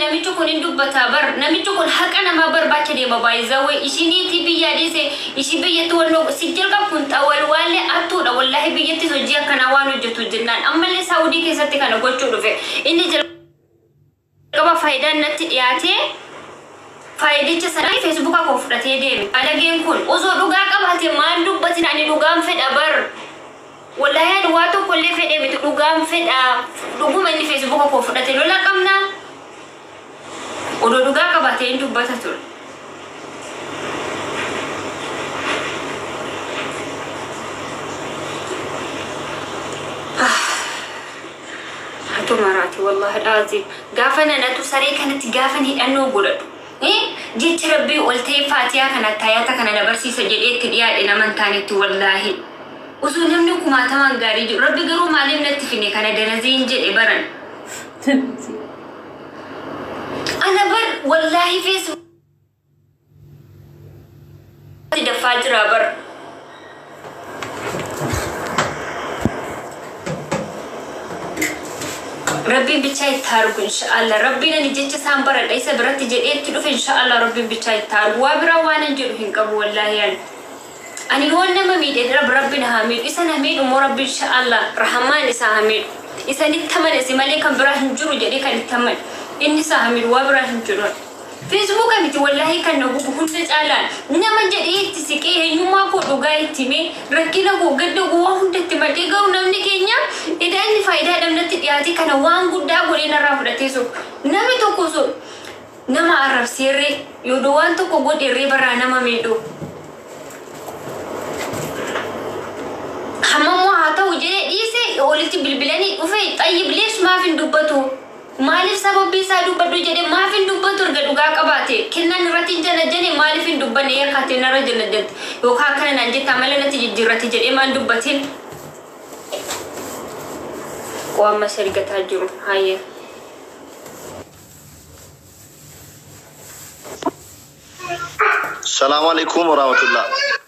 Namichi kun hin dubbata bar. Namichi kun haqa namaa barbaacha deema baay'izawwe. Ishiniiti biyya dhiise ishii biyyatti wannoo si jalqab kun xawalwaallee attuudha. Wallaahi biyyattis hojii akkanaa waan hojjetu jennaan. Ammallee Saawudii keessatti kana gochuu dhufe. Inni jalqaba faayidaan natti dhiyaatee faayidicha sana Feesbuuka koo fudhatee deeme. Alageen kun osoo dhugaa qabaate maal dubbatin? Ani dhugaan fedha bar. Wallaahi ani waa tokko illee fedhee miti, dhugaan fedha. Dhuguma inni Feesbuuka koo fudhate lola qabna. Odoo dhugaa qabaatee hin dubbata ture. Hatu maraati wallahi dhaazim. Gaafa nanatu saree kanatti gaafa hidhannoo godhadhu. Jecha rabbii ol ta'ee faatiyaa kana taayata kana na barsiisa jedhee itti dhiyaadhe nama hin taanetti wallaahi. Osoo namni kumaatamaan gaarii jiru rabbi garuu maaliif natti fine kana danaziin jedhe baran. Ana bar wallaahi feesbuuk daffaa jira bar. Rabbiin bichaa itti argu inshaallah. Rabbiin ani jecha isaan baradha isa biratti jedhee itti dhufe inshaallah rabbiin bichaa itti argu. Waa biraa waan hin jedhu hin qabu wallaahi ani. Ani yoon nama miidhe rabbi na haa miidhu. Isa na miidhu immoo rabbi inshaallah rahamaan isaa haa miidhu. Isanitti amane si malee kan biraa hin jiru jedhee kan itti amane. Inni isaa haa miidhu, waa biraa hin jiru. Feesbuuka miti wallaahi kan na gubu hunda caalaan nama jedhee itti siqee eenyummaa koo dhugaa itti himee rakkina koo gadda koo waa hunda itti madhee garuu namni keenya edaa inni faayidaa dhabnatti dhiyaate kana waan guddaa godhee narraa fudhatee sobu. Namni tokko osoo nama arrabseerree yoo waan tokko godheerree barraa nama miidhu. Hammammoo haa ta'u jedhee dhiise olitti bilbilanii dhufe xayyib leesh maaf hin dubbatu? Maaliif sababii isaa dubbadhu jedhee maaf hin dubbatu erga dhugaa qabaate? Kennan irratti hin janajjane maaliif hin dubbanne yakkaate narra janajjante yookaan akkana naan jetta amala natti jijjiirrate jedhee maan dubbatin? Waan mas ergataa jiru hayyee. Salaamu alaikum warahmatullah.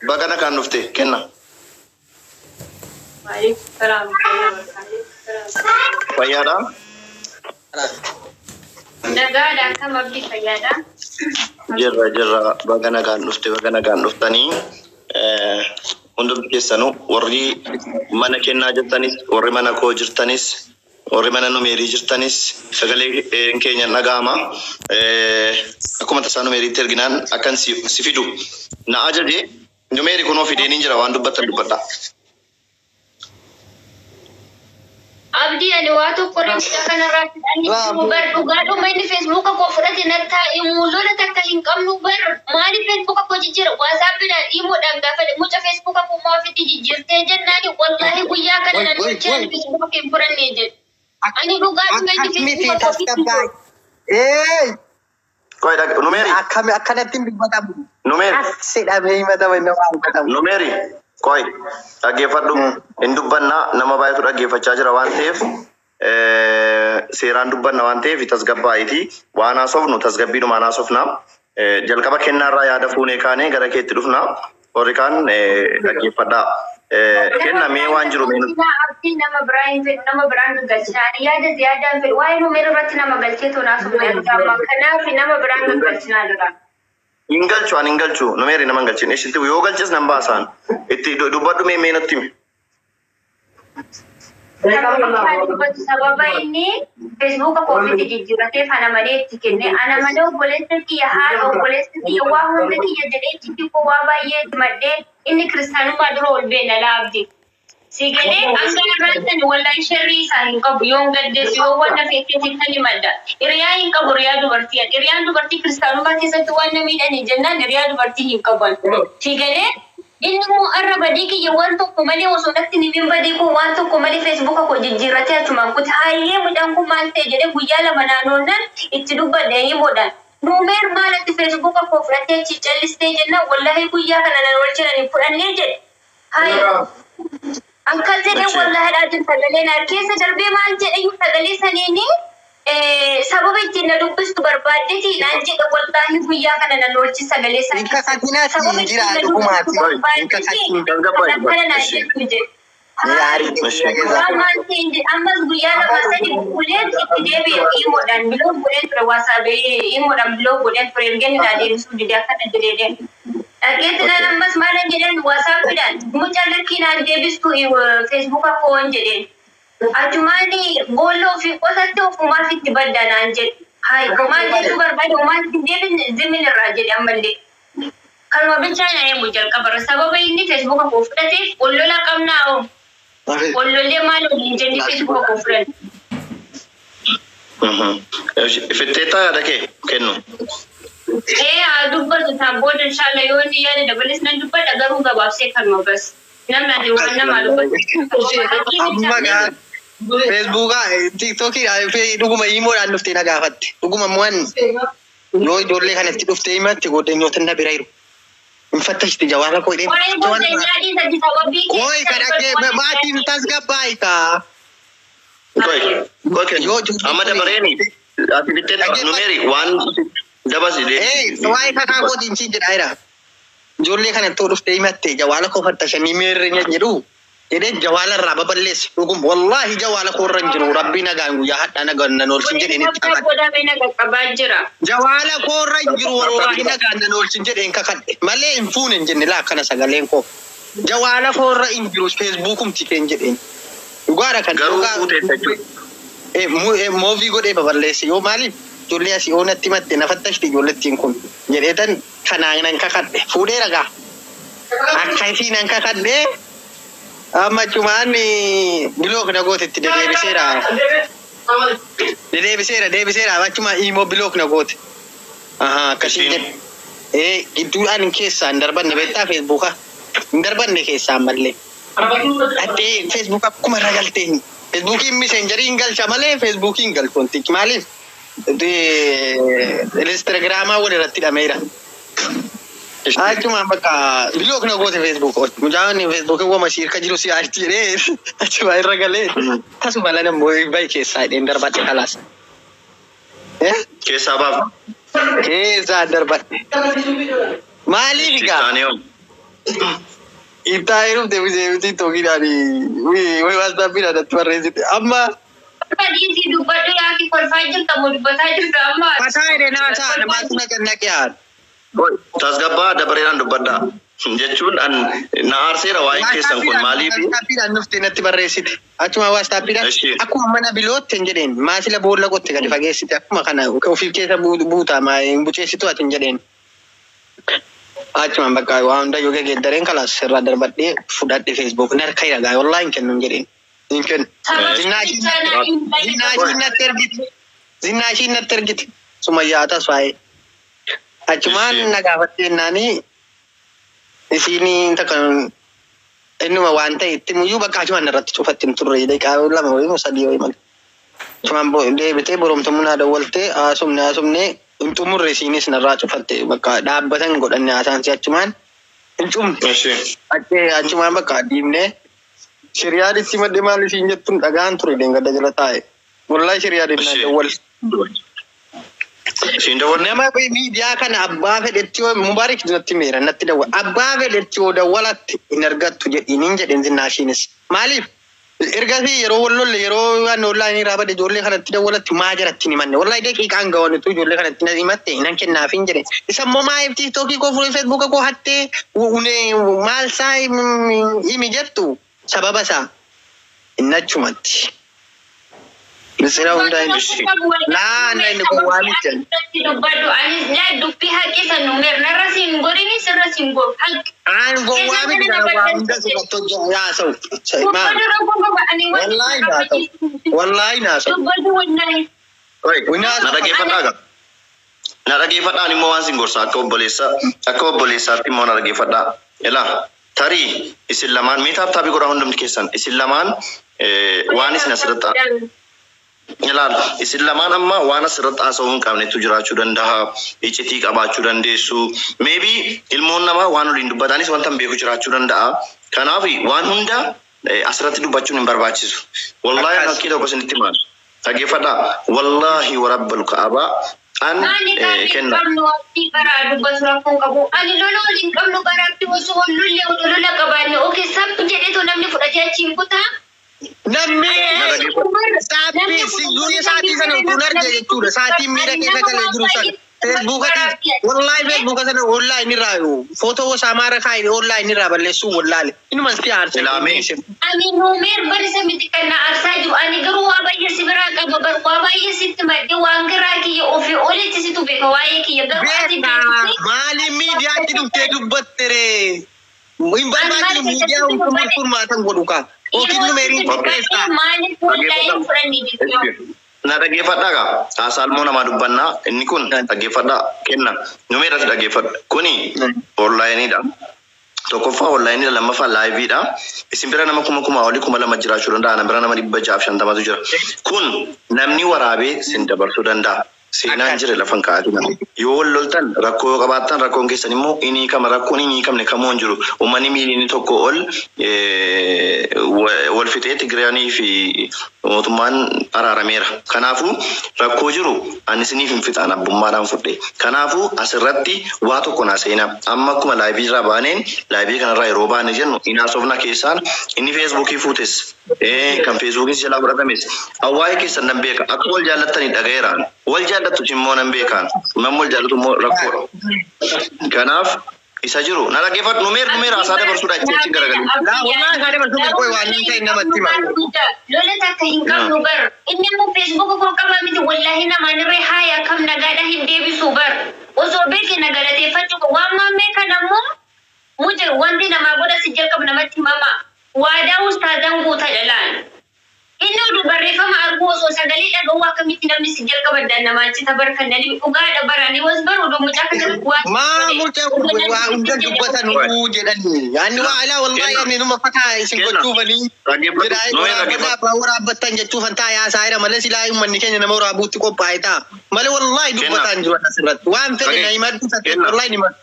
Baga nagaan dhufte kenna. Waalaikum salaam warahmatullahi wabarakatuh. Fayyaadha? Nagaadha, akkam abdii, fayyaadha? Jirra jirra, baga nagaan dhufte, baga nagaan dhuftanii hundumti keessanuu warri mana kennaa jirtanis warri mana koo jirtanis warri mana numeerii jirtanis sagalee keenya dhaga'ama. Akkuma tasaa numeeriitti erginaan akkan si fidu na ajaje numeeri kunoo fideen jira, waan dubbattan dubbadha. Abdii, ani waa tokko mucaa kanarraa fidanii jiru bar. Dhugaadhuma inni Feesbuuka koo fudhate nattaa himuu lola takka hin qabnu bar. Maaliif Feesbuuka koo jijjiira? Waasaappiidhaan dhiimoodhaan gaafa muca Feesbuuka koo maa ofitti jijjiirtee jennaani wallaahi guyyaa kana nan hojjaan Feesbuuka kee hin fudhannee jedhe. Ani dhugaadhuma inni Akkas miti Feesbuuka koo ofitti tasgabbaa'e. Ee Qoy numeeri akkami akkanatti hin dubbatamu. Numeeri. As jedhamee himatama inni waan dubbatamu. Numeeri qoy dhaggeeffadhu, hin dubbannaa, nama baay'eetu dhaggeeffachaa jira waan ta'eef seeraan dubbanna waan ta'eef tasgabbaa'iiti waan haasofnu tasgabbiidhumaan haasofna. Jalqaba kennaarraa yaada fuunee kaanee gara keetti dhufna, warri kaan dhaggeeffadhaa. Kenna mee waan jiru mee nuti. Abdii, nama biraa hin fedhu, nama biraan gaggalchinaa. Ani yaada ziyaadaa hin fedhu. Waa'ee numeera irratti nama galchee tonaaf amma kanaaf nama biraan gaggalchinaa jira. Hin galchu, ani hin galchu, numeeri nama hin galchin. Ishitti yoo galches nan baasaan itti dubbadhu mee mee nutti himi. Dubbatu sababa inni Feesbuuka koo ofitti jijjiirrateef ana malee itti kenne. Ana malee obboleessa kiyya, haadha obboleessa kiyya, waa hunda kiyya jedhee itti koo waa baay'ee itti maddee inni kiristaanummaa dura ol beena laabdi. Si galee hanga irratti wallahi sharrii isaa hin qabu, yoon gaddeessu yoo wanna feetee sittan himadha. Hiriyaa hin qabu, hiriyaa dubartii. Hiriyaan dubartii kiristaanummaa keessatti waan na miidhanii jennaan hiriyaa dubartii hin qaban. Si galee inni immoo arra badii kiyya waan tokko malee osoo natti himin badii koo waan tokko malee Feesbuuka koo jijjiirratee achumaan kuti hayyee mucaan kun maal ta'e jedhee guyyaa 2 naannoonnaan itti dubbadhe himuudhaan. Nuumeer maalatti Feesbuuka koo fudhattee achi callistee jennaan wallahi guyyaa kana nan ol jiran hin fudhannee jedhe. Hayyee. Akkas jedhee wallahi dhaatiin sagalee na keessa darbee maal jedhe iyyuu sagalee saniini sababa ittiin na dubbistu barbaaddeeti naan jedhe, wallahi guyyaa kana nan oolchi sagalee isaa Hin keessa. kakatinaati Sababa jira ittiin na dhugumaati. dubbistu Hin barbaaddeeti kakatin. Tasgabbaa'ii akkana naan dubbadhu. jettu jedhe. Yaarii keessa. Waan maal ta'in ammas guyyaa lama sadi bulee itti deebi'e imoodhaan block godhee ture WhatsAppii imoodhaan block godhee ture erga inni naa deebisuu dide akkana jedhee. Dhaqeetti nan ammas maalan jedheen WhatsAppiidhaan mucaa lakkii naan deebistu Facebooka koon jedheen. Achumaan boolla ofii qotatti ofumaaf itti badda naan jedhe. Hayi maal jechuu barbaade homaan itti deebine zimin irraa jedhe ammallee. Kanuma bichaa na eemu jalqabarra sababa inni Facebooka koo fudhateef ollola qabnaa oo. Ollollee maal waliin jennee Facebooka koo fudhanne. Fitteettaa yaada kee kennu. Ee haa dubbatu isaan booda inshallah yoo inni yaada dabales nan dubbadha garuu gabaabsee kanuma bas. Namni ani waan namaa dubbatu. Amma gaa Facebookaa TikTokii dhuguma imoodhaan dhuftee na gaafatte. Dhuguma mo'an yoo ijoollee kanatti dhuftee himatte goddanyoota na bira jiru. Hin fattashti jawaala koo hidhee. Waa'ee goddanyaa dhiisati sababii Kooyi kan dhagee maatiin tasgabbaayi kaa. Koi, koi kennu. Amma dabareeni. Ati fitteetta numeeri waan dabasi. Ee waa'ee kakaa kootiin siin jedhaa jira. Ijoollee kanatti yoo dhuftee himatte jawaala koo fattashanii meerre jedhu jedhee jawaala irraa baballeessa. Dhuguma wallaahi jawaala koo irra hin jiru rabbii nagaan guyyaa hadhaa nagaan nan oolchin jedheen itti kakadhe. Godhamee na qaqqabaa jira. Jawaala koo irra hin jiru wallaahi nagaan nan oolchin jedheen kakadhe malee hin fuune hin jenne laa akkana sagaleen koo. Jawaala koo irra hin jiru Facebookumti keen jedheen. Dhugaadha kan Garuu fuuteetta jechuudha. Moovii godhee baballeesse yoo maaliif ijoollee asii oo natti himatte na fattashti ijoollettiin kun jedheetan kanaan nan kakadhe fuudhee ragaa. Akkasii nan kakadhe amma achumaan block na gootetti dedeebiseera. Dedeebiseera deebiseera achuma imoo block na goote. Ahaa akkasii jedhe. Ee gidduudhaan keessaa hin darbanne beektaa Facebooka. Hin darbanne keessaa ammallee. Addee Facebook akkuma irra galteen. Facebookiin Messengerii hin galcha malee Facebookiin hin galchu wantichi maaliif? Instagraamaa wal irratti hidhameera. Achumaan bakka block na goote Facebook. Mucaan Facebookiin wama siirka jiru si aarti jedhee achuma irra galee tasuma lana bahi keessaa hidheen darbadhe kalaas. Keessaa baaf. Keessaa darbadhe. Maaliif egaa? Taanee hoo. Ibtaa heerumte TikTokiidhaan WhatsAppiidhaan natti barreessite. Amma Dhiisii dubbadhu yaaki kolfaa jirta moo dubbataa jirta amma. Mataa hidhee naasaa namaatu na cannaqee haadha. Tasgabbaa dabareedhaan dubbadhaa. Jechuun an na aarseera waa'een keessan kun maaliif? WhatsAppiidhaan dhuftee natti barreessite. Achuma WhatsAppiidhaan Eshi. Akkuma mana bilootte hin jedheen maasila boolla qotte gadi fageessite akkuma kana ofiif keessa buuta maa hin buceessitu ati hin jedheen. Achuma bakka waa hunda yoo geeddareen kalaas irraa darbadhee fudhadhe Facebook narka hidha wallaahi hin kennu hin jedheen. Hin kennu. Zinnaashii natti ergite. Zinnaashii natti ergite. Sumayyaa tasfaa'ee. Achumaan na gaafatte jennaanii isiin takka innuma waan ta'e itti muyyuu bakka achumaan irratti cufatti hin turre daqiiqaa 2 wayii 3 wayii malee. Achumaan deebitee boromtamuu naa dawwaltee haasofne haasofne hin xumurre isiinis narraa cufatte bakka dhaabbatan godhanne haasaan si achumaan hin cumne. Achumaan bakka diimnee shiriyaan itti madde maal isiin jettuun dhagaan ture deengadda jala taa'e. Wallahi shiriyaan naa dawwal. Isiin dawwanne? Nama miidiyaa kana abbaa fedhetti yoo Mubaarik natti meera natti dawwa abbaa fedhetti yoo dawwalatti hin argattu jedhiin jedheen zinnaashiinis. Maaliif? Ergasii yeroo wal lolle yeroo waan ollaa raabade ijoollee kanatti dawwalatti maa jaratti hin himanne. Wallahi daqiiqaan gawanitu ijoollee kanatti na himatte nan kennaaf hin jedhe. Isa immoo maaliif TikTokii koo furii Facebooka koo hattee maal isaa himi jettu sababa isaa inni achumatti. Misira hundaa hin Laa na inni gowwaa miti. Dubbadhu anis laa dubbii haqi san numeer narra siin gorini sirra siin goru haqi. Aan gowwaa miti kana waa hunda sirratti hojjetu haasa'u. Dubbadhu rakkoo qaba ani Wallaahi naa ta'u. Wallaahi naa ta'u. Dubbadhu wallaahi. Na dhaggeeffadhaa gaa. Na dhaggeeffadhaan immoo waan sin gorsa akka obboleessaa akka obboleessaatti immoo na dhaggeeffadhaa. Ilaa tarii isin lamaan mee tap tapii godhaa hundumti keessan isin lamaan waan isin asirratti ilaal isin lamaan amma waan asirratti haasa'uu hin qabnetu jiraachuu danda'a. Iccitii qabaachuu dandeessu. Maybe ilmoon namaa waan waliin dubbatanis wanta hin beeku jiraachuu danda'a. Kanaaf waan hunda asirratti dubbachuun hin barbaachisu. Wallaahi Akkas. Fakkii tokko isinitti himaa. Dhaggeeffadhaa. Wallaahi warabbal ka'abaa An Maali gaarii hin kenna. qabnu abdii baraa dubbatu rakkoon qabu. Ani lola waliin qabnu baraatti osoo wal lolle osoo lola qabaanne okee sabbi jedheetu namni fudhatee achiin kutaa. Namni Na dhaggeeffadhu. saappii siyuun sa'aatii sana utuun arge jechuudha. Sa'aatiin miira keessa galee jiru sana. Feesbuukati wallaahi feesbuuka sana onlaayin irraa footoo Osaamaa irra kaa'e onlaayin irraa balleessuun wallaale. Inuma si aarse. Ilaamee. Ani nuumeer barisa miti kan na aarsaa jiru. Ani garuu waa baay'ee si biraa qaba bar waa baay'ee sitti madde waan garaa kiyya ofii olitti situ beeka waa'ee kiyya garuu ati Beekaa beeksisi. maaliin miidiyaatti dhuftee dubbattere? Hin barbaachisu miidiyaa hundumtuu furmaatan godhu kaa. Yookiin Yeroo numeeriin sitti qopheessaa. dubbadhe maaliif onlaayin fudhanne jechuudha. Na dhaggeeffadhaa gaa. Haasaa ilmoo namaa dubbannaa. Inni kun dhaggeeffadhaa kenna. Numeeras dhaggeeffadhu. Kuni onlaayiniidha. Tokkoffaa onlaayiniidha, lammaffaa laayiviidha. Isin bira nama 1000 olii 2000 jiraachuu danda'a. Ana bira nama 650tu jira. Kun namni waraabee sin dabarsuu danda'a. Seenaan Akkas. jira lafan kaa'atu nama. Yoo wal loltan rakkoo yoo qabaattan rakkoon keessan immoo inni hiikama rakkoon inni hiikamne kamuu hin jiru. Uummanni miiliyoona 1 ol wal fixee Tigraanii fi mootummaan araarameera. Kanaafuu rakkoo jiru ani isiniif hin fixaan abbummaadhaan fudhe. Kanaafuu asirratti waa tokko naa seenaa. Amma akkuma laayivii irraa baaneen laayivii kanarraa yeroo baane jennu inni haasofna keessaan inni feesbuukii fuutes kan feesbuukiin si jalaa fudhatames waa'ee keessan nan beeka. Akka wal jaallattanii dhaga'eeraan. Wal jaallattu immoo nan beekaan. Namni wal jaallatu immoo rakkoodha. Kanaaf isa jiru na dhaggeeffadhu numeer numeer haasaa dabarsuudha achi achi garagalee. Laa wallaahi isaa dabarsuu qoy waan inni ta'e namatti hima. Lola takka hin qabnu bar. Inni immoo feesbuuka koo qaba miti wallaahi namaan irree haaya kam nagaadha hin deebisu bar. Osoo beeke na galateeffachuu waan maammee kana immoo muje wanti namaa godha si jalqabu namatti himama. Waadaa ustaazaan guuta dhalaan. Inni oduu barreeffama arguu osoo sagalee dhaga'uu akkamitti namni si jalqaba addaan namaa cita barkan nani dhugaadha baranii was baru oduu mucaa kana waa Maa mucaa waa hunda dubbatan uu jedhani. Yaanni waa alaa wallaahi ani numa fataa isin Kenna. gochuufanii. Dhaggeeffadhu. Jedhaa Numeer waraabbataa dhaggeeffadhu. abbaa waraabbattan jechuufan taa yaasaa jira malee silaa uummanni keenya nama waraabuutti qophaa'e ta'a. Malee wallaahi Kenna. dubbataan jiru asirratti. Waan fedhe na himadhu tattee Kenna. wallaahi ni himadhu.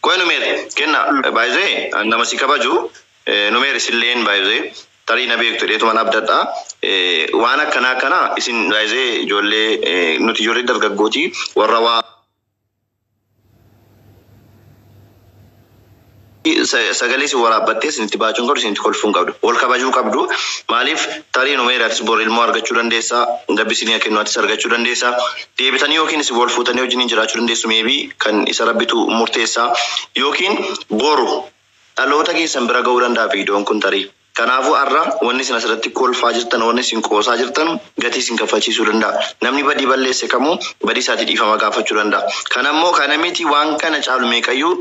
Koy numeer kenna baay'ee nama si kabaju numeer isilleen baay'ee tarii na beektu dheetuma na abdadha. Waan akkanaa akkana isin baay'ee ijoollee nuti ijoollee dargaggooti warra waa sagalee si waraabbattee isinitti baachuun qabdu isinitti kolfuun qabdu wal kabajuu qabdu maaliif tarii numeeratis bor ilmoo argachuu dandeessaa rabbi isinii kennu atis argachuu dandeessaa deebitanii yookiin isin wal fuutanii wajjin jiraachuu dandeessu meebii kan isa rabbitu murteessaa yookiin boru dhaloota keessan bira ga'uu danda'a viidiyoon kun tarii. Kanaafuu har'a wanni isin asirratti kolfaa jirtan wanni isin qoosaa jirtan gatii isin kaffalchiisuu danda'a. Namni badii balleesse kamuu badii isaatii dhiifama gaafachuu danda'a. Kanammoo kana miti waan kana caalu meeqayyuu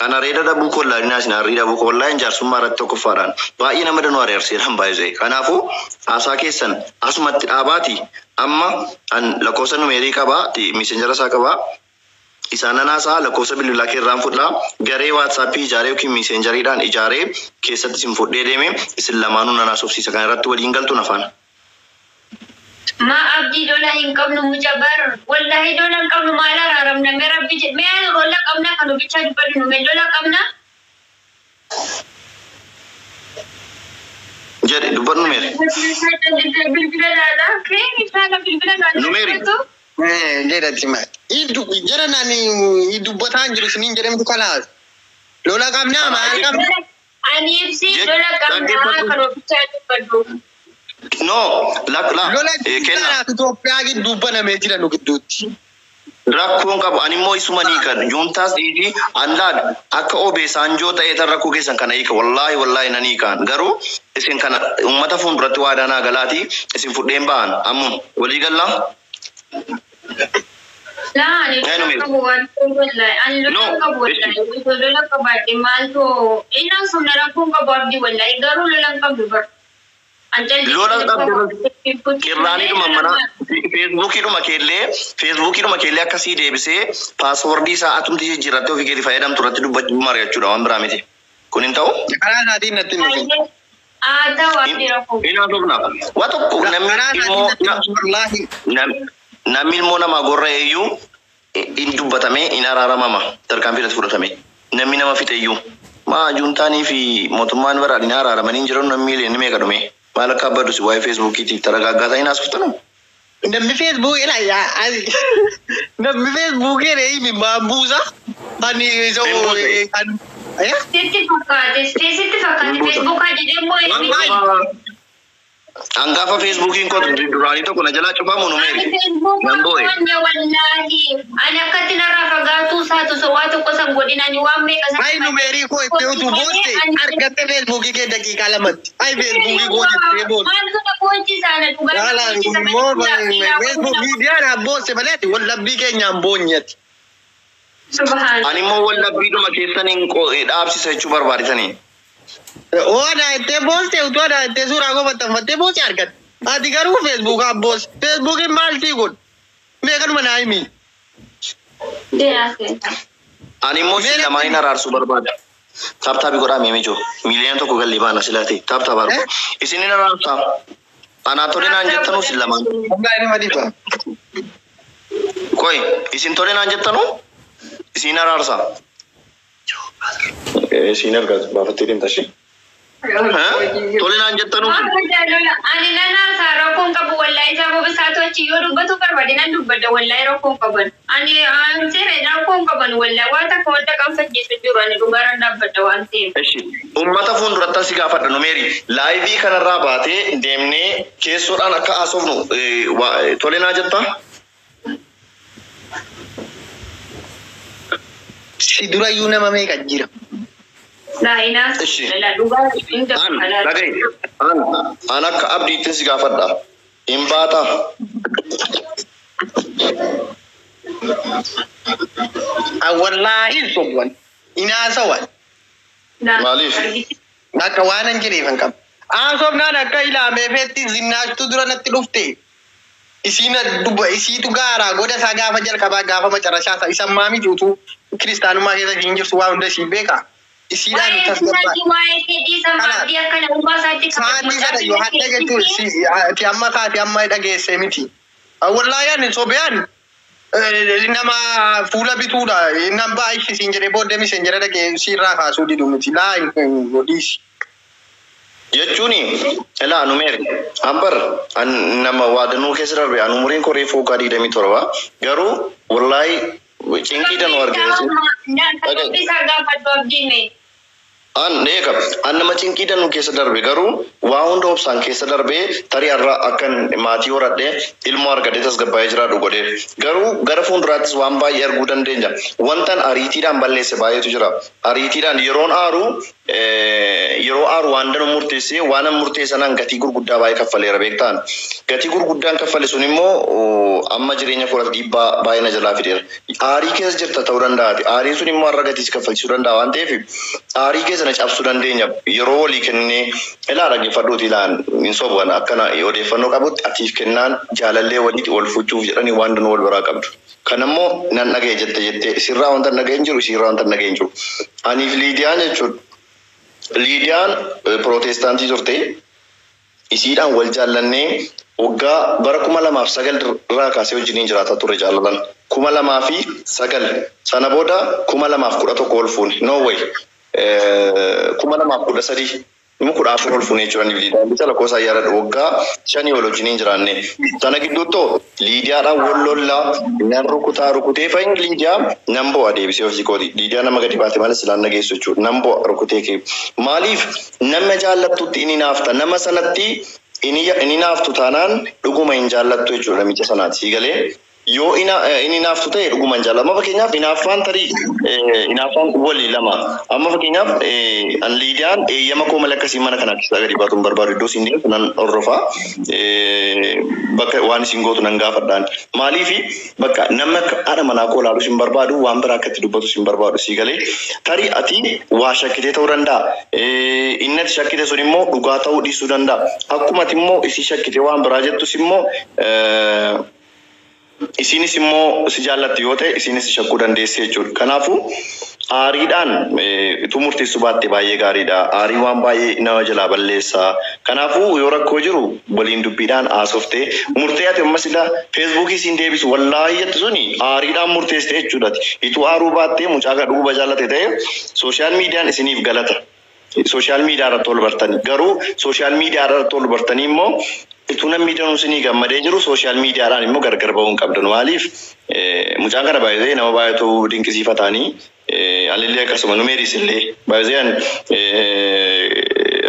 ana areeda dhabuu kollaa isin arrii dhabuu kollaa jaarsummaa irratti tokkoffaadhaan baay'ee nama danuu areerseedhaan baay'isee. Kanaafuu haasaa keessan asumatti dhaabaati amma an lakkoofsa numeerii qabaa miseenjara isaa qabaa isaanan haasaa lakkoofsa bilbilaa keerraan fudhaa garee waatsaappii ijaaree yookiin miseenjariidhaan ijaaree keessatti isin fudhee deeme isin lamaanuu nan haasofsiisa kan irratti waliin galtu nafaan. Ma abdii lola hin qabnu muca bar wallahi lola hin qabnu maal araaramna mee rabbi jedhe mee lola qabna kan bichaa dubbadhu mee lola qabna. Jedhe dubbadhu meeri. Bilbila laala kee isaana bilbila laala. Numeeri. Jedhati ma. Jara nani dubbataan jiru isiniin jedhamtu kalaas. Lola qabnaa maal qabna? Ani ibsi lola qabna kan bichaa dubbadhu. No, la la Lola kenna. Itoophiyaa gidduu banamee jira nu gidduutti. Rakkoon qabu ani immoo isuma ni kan juntaas dhiisii anlaan akka obeessaanjoo ta'ee tan rakkoo keessan kana hiika wallaahi wallaahi nan hiikaan garuu isin kana uummata fuulduratti waadaa naa galaati isin fudheen ba'an ammoo walii gallaa. Laa ani lola qabu waan wallahi ani lola qabu wallahi osoo lola qabaadhe maaltu innaan sun rakkoon qabu abdii wallahi garuu lola hin qabdu bar. Lola qabdu kirraaniidhuma mana feesbuukiidhuma keellee akkasii deebisee paaswoordii isaa atumti jijjiirrattee ofii keetii fayyadamtu irratti dubbachuu mari'achuudha waan biraa miti. Kun hin ta'u? Karaa isaatiin natti hin dhufin. Haa ta'u abdii rakkoo. Hin haasofna. Waa tokko namni Karaa ilmoo isaatiin natti hin dhufin wallaahi. namni ilmoo namaa gorra iyyuu hin dubbatamee hin araaramama tarkaanfii irratti fudhatame. Namni nama fixe iyyuu. Maa juntaanii fi mootummaan badhaadhinaa araaramanii hin jiran namni miiliyoonni meeqa dhume? Maal akka abbadus waa'ee feesbuukiitiif taragaaggaa ta'in haasoftanu? Namni Feesbuukii namni Feesbuukii reeyi maambuusa. Ani isa Hin buuse. kan Sitti fakkaate, sitti fakkaate Feesbuukaa jedhee immoo inni Hangafa Feesbuukiin koo duraanii tokko na jalaa cufamu nu Ani meeri. Feesbuukaa Nan boo'e. koonye wallaahi. Ani akkatti narraa fagaatuu isaatu so waa tokko san godhin ani waan meeqa san. Ay nu meerii koo itti utuu boosse argatte Feesbuukii kee daqiiqaa lamatti. Ay Feesbuukii koo jettee boosse. Maaltu na boonchisaa na dhugaa na Yaalaan boonchisa immoo malee Facebook miidiyaan boosse malee ati wallabbii keenyaan boonyati. Subhaan. Ani immoo wallabbiidhuma keessaniin dhaabsisa jechuu barbaadisanii. Oo anaa ittee boosse utuu anaa ittee suuraa koo maxxanfattee boosse argatte. Ati garuu Feesbuukaan boosse. Feesbuukiin maal sii godhu? Mee kanuma naa himi. Deenaa seenaa. Ani immoo isin lamaaniin araarsuu barbaada. Taaptaabii godhaa mi'eemee jiru. Miiliyoona 1 gallee baana silaate. Taaptaaba argu. Isinin araarsaa. Anaa tole naan jettanuu isin lamaan. Dhugaa inni madiifa. Koi isin tole naan jettanuu isin araarsaa. Isin argaa baafattee deemta ishee. Tole naan jettanuu isin. Waan jaalala ani nan haasaa rakkoon qabu wallaahi sababa isaatu achi yoo dubbatu barbaade nan dubbadha wallaahi rakkoon qaban. Ani seera rakkoon qaban wallaahi waan takka wanta qaanfachiisu jiru ani dhugaarran dhaabbadha waan ta'eef. Eshi, uummata fuulduratti si gaafadha nu meeri. Laayivii kanarraa baatee deemnee keessoodhaan akka haasofnu tole naa jettaa? Si durayyuu nama meeqa jira? Laayinaas Ishi. dhugaa hin An dabala. dhaga'i. An an akka abdiittin si gaafadha. Hin baataa. Wallaahi hin sobwan. Hin haasawan. Maaliif? Akka waan an jedheef hin qabu. Haasofnaan akka ilaamee feetti zinnaashtuu dura natti dhufte. Isiin dubba isiitu gaaraa goda isaa gaafa jalqabaa gaafa macarrashaa isaa isa maamiti utuu kiristaanummaa keessa isiin jirtu waa hunda isiin beeka. Isiidhaan Waa'ee tasgabbaa. zinnaashii waa'ee fedhii sama abdii akka namummaa isaatti Sa'aatii sana yoo hadha jechuun ati amma kaati amma dhageesse miti. Wallaahi ani sobeyaan nama fuula bituudha. Nan baay'isi siin jedhee booddee miseen jedhee dhagee siirraa kaasuu didu miti. Laa hin godhiisi. Jechuun ilaa nu meeri. Ambar an nama waadanuu keessa darbe an umuriin koo reefu waggaa 27 garuu wallaahi cinqii danuu argine. Sababni isaa gaafadhu abdii mee. An eega an nama cinqii danuu keessa darbe garuu waa hunda obsaan keessa darbee tarii har'a akkan maatii horadhee ilmoo argadhee tasgabbaa'ee jiraadhu godhee garuu gara fuulduraattis waan baay'ee arguu dandeenya. Wantan ariitiidhaan balleesse baay'eetu jira. Ariitiidhaan yeroon aaru yeroo aaru waan danuu murteessee waan an murteessanaan gatii gurguddaa baay'ee kaffaleera beektaan. Gatii gurguddaan kaffale sun immoo amma jireenya koorratti dhiibbaa baay'ee na jalaa fideera. Aarii keessa jirta ta'uu danda'aati. Aariin sun immoo har'a gatii si kaffalchisuu danda'a waan ta'eef aarii keessa na cabsuu dandeenya. Yeroo walii kennee ilaa dhaggeeffadhuuti ilaan hin sobu'an akkana odeeffannoo qabutti atiif kennaan jaalallee walitti wal fuchuuf jedhanii waan danuu wal biraa qabdu. Kan ammoo nan dhaga'e jette jettee sirraa wanta dhaga'e hin jiru sirraa wanta dhaga'e hin jiru. Aniif Liidiyaan jechuudha. Liidiyaan pirootestaantii turte isiidhaan wal jaallannee waggaa bara 2009 irraa kaasee wajjiniin jiraataa ture jaalalan. 2009 sana booda 2011 wal fuune. No way. 2013 immoo 14 wal fuune jechuudha Liidiyaan. Bisa lakkoofsa yaadadhu waggaa 5 wal wajjiniin jiraanne. Sana gidduuttoo Liidiyaadhaan wal lollaa nan rukutaa rukutee fayin Liidiyaa nan bo'a deebisee ofii kooti. Liidiyaa nama gadi baate malee silaan nageessu jechuudha. Nan bo'a rukutee kee. Maaliif nama jaallattutti inni naafta nama sanatti inni naaftu taanaan dhuguma hin jaallattu jechuudha namicha sanaati. Sii galee yoo inni naaftu ta'e dhuguma hin jaallatu. Amma fakkeenyaaf hinaaffaan tarii hinaaffaan walii lama. Amma fakkeenyaaf an Liidiyaan eeyyama koo malee akkasii mana kana keessaa gadi baatu hin barbaadu. Iddoo isiin deemtu nan hordofa. Bakka waan isiin gootu nan gaafadhaan. Maaliifi bakka namni akka haadha manaa koo ilaalus hin barbaadu waan biraa akka itti dubbatus hin barbaadu. Sii galee tarii ati waa shakkitee ta'uu danda'a. Inni ati shakkite sun immoo dhugaa ta'uu dhiisuu danda'a. Akkuma ati immoo isii shakkitee waan biraa jettus immoo isinis immoo si jaallatti yoo ta'e isinis si shakkuu dandeessi jechuudha. Kanaafuu aariidhaan utuu murteessuu baatte baay'ee gaariidha. Aarii waan baay'ee nama jalaa balleessa. Kanaafuu yoo rakkoo jiru waliin dubbiidhaan haasoftee murtee ati amma sila Feesbuukii siin deebisu wallaahi jettu suni aariidhaan murteessite jechuudha. Ituu aaruu baattee mucaa kan dhuguma jaallate ta'e sooshaal miidiyaan isiniif galata. Sooshaal miidiyaa irratti ol bartanii garuu sooshaal miidiyaa irratti ol bartanii immoo Ituu namni danuu isinii gammadee jiru social miidiyaadhaan immoo gargar ba'uu hin qabdan. Maaliif mucaan kana baay'ee nama baay'eetu dinqisiifataanii anillee akkasuma numeeris illee baay'ee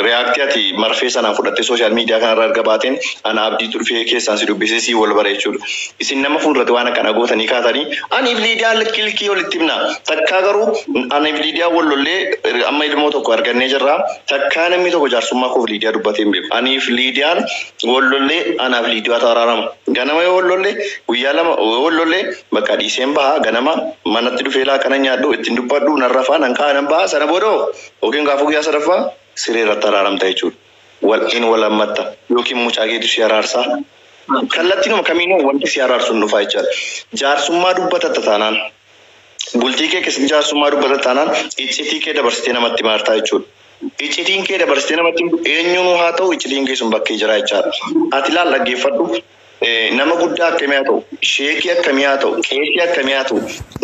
react ati marfee sanaan fudhattee social miidiyaa kanarra erga baateen ana abdiitu dhufee keessaan si dubbisee si wal bara jechuudha. Isin nama fuulduratti waan akkana gootanii kaatanii aniif Liidiyaan likkii likkii walitti himna. Takkaa garuu aniif Liidiyaan wal lollee amma ilmoo tokko argannee jirra. Takkaa namni tokko jaarsummaa koof Liidiyaa dubbatee hin beeku. Aniif Liidiyaan wal lollee anaaf Liidiyaatu araarama. Ganama yoo wal lollee guyyaa lama yoo wal lollee bakka dhiiseen baha ganama manatti dhufee laaqana nyaadhu ittiin dubbadhu nan rafaa nan ka'a nan baha sana booda yookiin gaafa guyyaa sadaffaa siree irratti araaramta jechuudha. Wal in wal hammatta yookiin mucaa keetu si araarsaa. Kallattiinuma kamiinuu wanti si araarsu hin dhufaa jechaadha. Jaarsummaa dubbatatta taanaan bultii kee keessatti jaarsummaa dubbatatta taanaan iccitii kee dabarsitee namatti maartaa jechuudha. Iccitiin kee dabarsitee namatti eenyuunuu haa ta'u iccitiin kee sun bakkee jira jechaadha. Ati laal dhaggeeffadhu nama guddaa akkamii haa ta'u, sheekii akkamii haa ta'u, qeesii akkamii haa ta'u,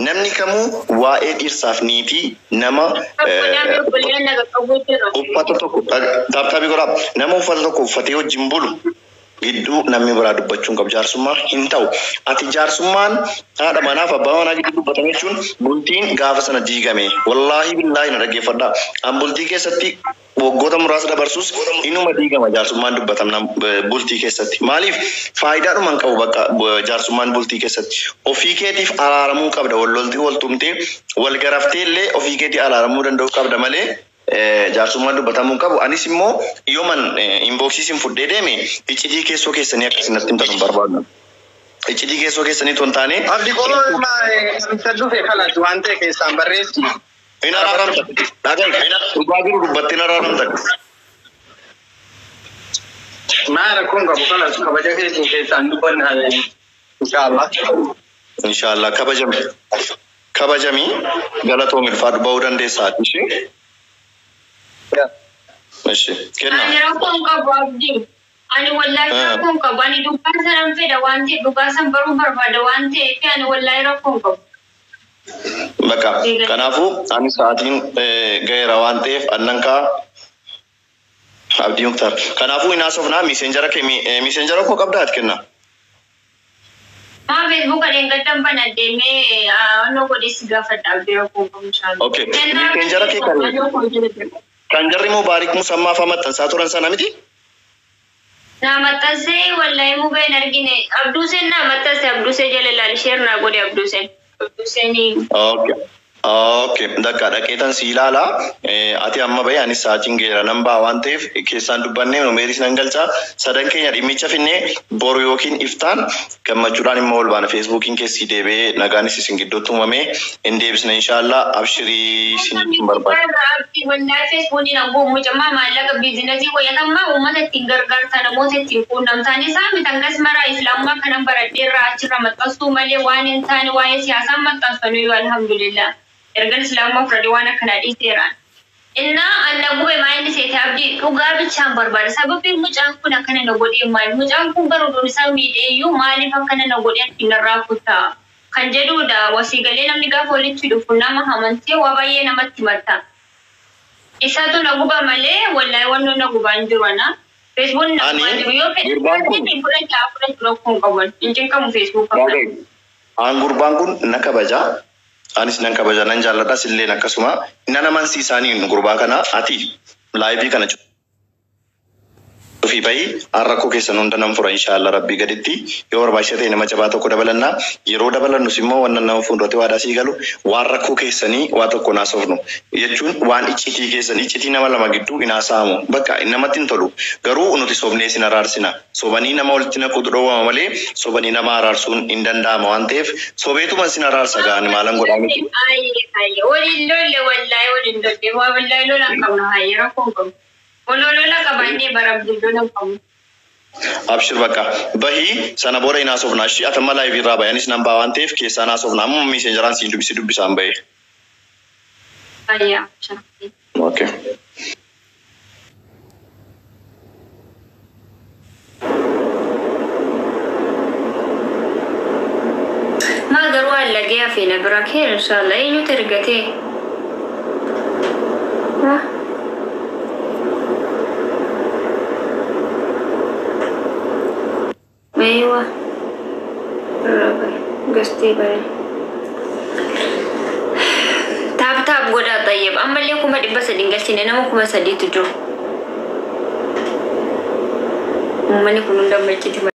namni kamuu waa'ee dhirsaaf niitii nama uffata tokko taaptaabii godhaa nama uffata tokko uffatee wajjin bulu gidduu namni biraa dubbachuu hin qabu. Jaarsummaa hin ta'u. Ati jaarsummaan haadha manaaf abbaa manaa gidduu dubbatame jechuun bultiin gaafa sana diigame. Wallaahi billaahi na dhaggeeffadhaa. An bultii keessatti waggoota muraasa dabarsus inuma diigama jaarsummaan dubbatamna bultii keessatti. Maaliif faayidaadhuma hin qabu bakka jaarsummaan bultii keessatti. Ofii keetiif araaramuu qabda. Wal loltee wal tumtee wal garaftee illee ofii keetii araaramuu danda'uu qabda malee jaarsummaan dubbatamuu hin qabu. Anis immoo yooman inbox isin fudhee deeme iccitii keessoo keessanii akka isin natti himtan hin barbaadu. Iccitii keessoo keessanii otoo hin taane Abdi qoroo isa dhufe kanas waan ta'e keessaan barreessi. Hin araaramta. Dhagahi dhugaa jiru dubbattee hin araaramta. Maa rakkoon qabu kanas kabaja keetiin keessaan dubbanna inshaallah. Inshaallah kabajami. Kabajami galatoomi ulfaadhu ba'uu dandeessaa ishee. Ishi kenna. Ani rakkoon qabu abdii. Ani wallaahi rakkoon qabu. Ani dhugaa sanan fedha waan ta'eef dhugaa san baruu barbaada waan ta'eef ani wallaahi rakkoon qabu. Bakka kanaafuu ani sa'aatiin ga'eera waan ta'eef annan kaa Abdii Muktaar. Kanaafuu hin haasofnaa messenger kee messenger koo qabdaa ati kenna. Maa feesbuuka dheengaddan bana deemee onnoo godhee si gaafadha abdii rakkoon qabu inshaallah. Okay. Messenger kee kan jarri Mubaarik Musammaa fa'aa maxxansaa turan sana miti? Naa maxxansee wallaahi mubee hin argine. Abduuseen naa maxxanse Abduusee jala ilaali share naa godhe Abduuseen. Abduuseen Okay. Okay. Dakka dhaqeetan si ilaala. Ati amma bahi anis sa'aatiin ga'eera nan ba'a waan ta'eef keessaan dubbannee numeeris nan galcha. Sadan keenya dhimmicha finnee boru yookiin iftaan gammachuudhaan immoo ol baana. Feesbuukiin keessi deebi'ee nagaanis isin gidduutti uumamee hin deebisne inshaallah abshirii isin hin barbaada. Wallaahi feesbuukiin hangoo mucammaa maallaqa business wayyatammaa uummata ittiin gargaarta namoota ittiin quunnamtaan isaa mitangas maraa islaamummaa kanan baradheerraa achirra maxxansuu malee waan hin taane waa'ee siyaasaa maxxanfanu yoo alhamdulillah. Ergan islaamummaa fudhadhee waan akkanaa dhiiseeraan. Innaa anna gube maa inni seete abdii dhugaa bichaan barbaada. Sababiin mucaan kun akkana na godhee maali? Mucaan kun garuu oduun isaa miidhee iyyuu maaliif akkana na godhee addunyaarraa kutaa? Kan jedhudha wasiigalee namni gaafa walitti dhufu nama amantee waa baay'ee namatti matta. Isaatu na guba malee wallaahi wanno na gubaa hin jiru ana. Feesbuukni na Ani gubaa jiru yoo fedhe gurbaan kun fudhachaa fudhachuu rakkoon qaban. Hin cinqamu feesbuuka kana. An gurbaan kun na kabaja. Anis nan kabaja nan jaalladha silleen akkasuma nan amansiisaanii gurbaa kana ati live kana ofii bahii rakkoo keessan hunda nan fura inshaallah rabbii gaditti yoo barbaachisa ta'e nama jabaa tokko dabalannaa yeroo dabalannus immoo wannan nama fuulduratti waadaa sii galu waan rakkoo keessanii waa tokko naasofnu jechuun waan iccitii keessan iccitii nama lama gidduu hin haasa'amu bakka namatti hin tolu garuu nuti sobnee isin araarsina sobanii nama walitti naquutu dhoowwama malee sobanii nama araarsuun hin danda'ama waan ta'eef sobeetuma isin araarsa ga'ani maalan godhaa miti. Ayyee waliin lolle wallaahi waliin lolle waa wallaahi lola hin qabnu hayyee rakkoo hin qabnu. Waloo lola qabaannee bara lola hin qabnu. Abshir bakka bahii sana booda hin haasofna ishii atamma live irraa bahi anis nan ba'a waan ta'eef keessaan haasofna amma messengeraan siin dubbisi dubbisaan bahee. Ayyaa. Okay. Maa garuu allagee hafeena bira kee inshaallah eenyutu ergatee? Ewa. Gastee bare. Tap tap godhaa xayyab. Ammallee 300,000 galchine, nama 3,000tu jiru. Uummanni kun hunda macciti.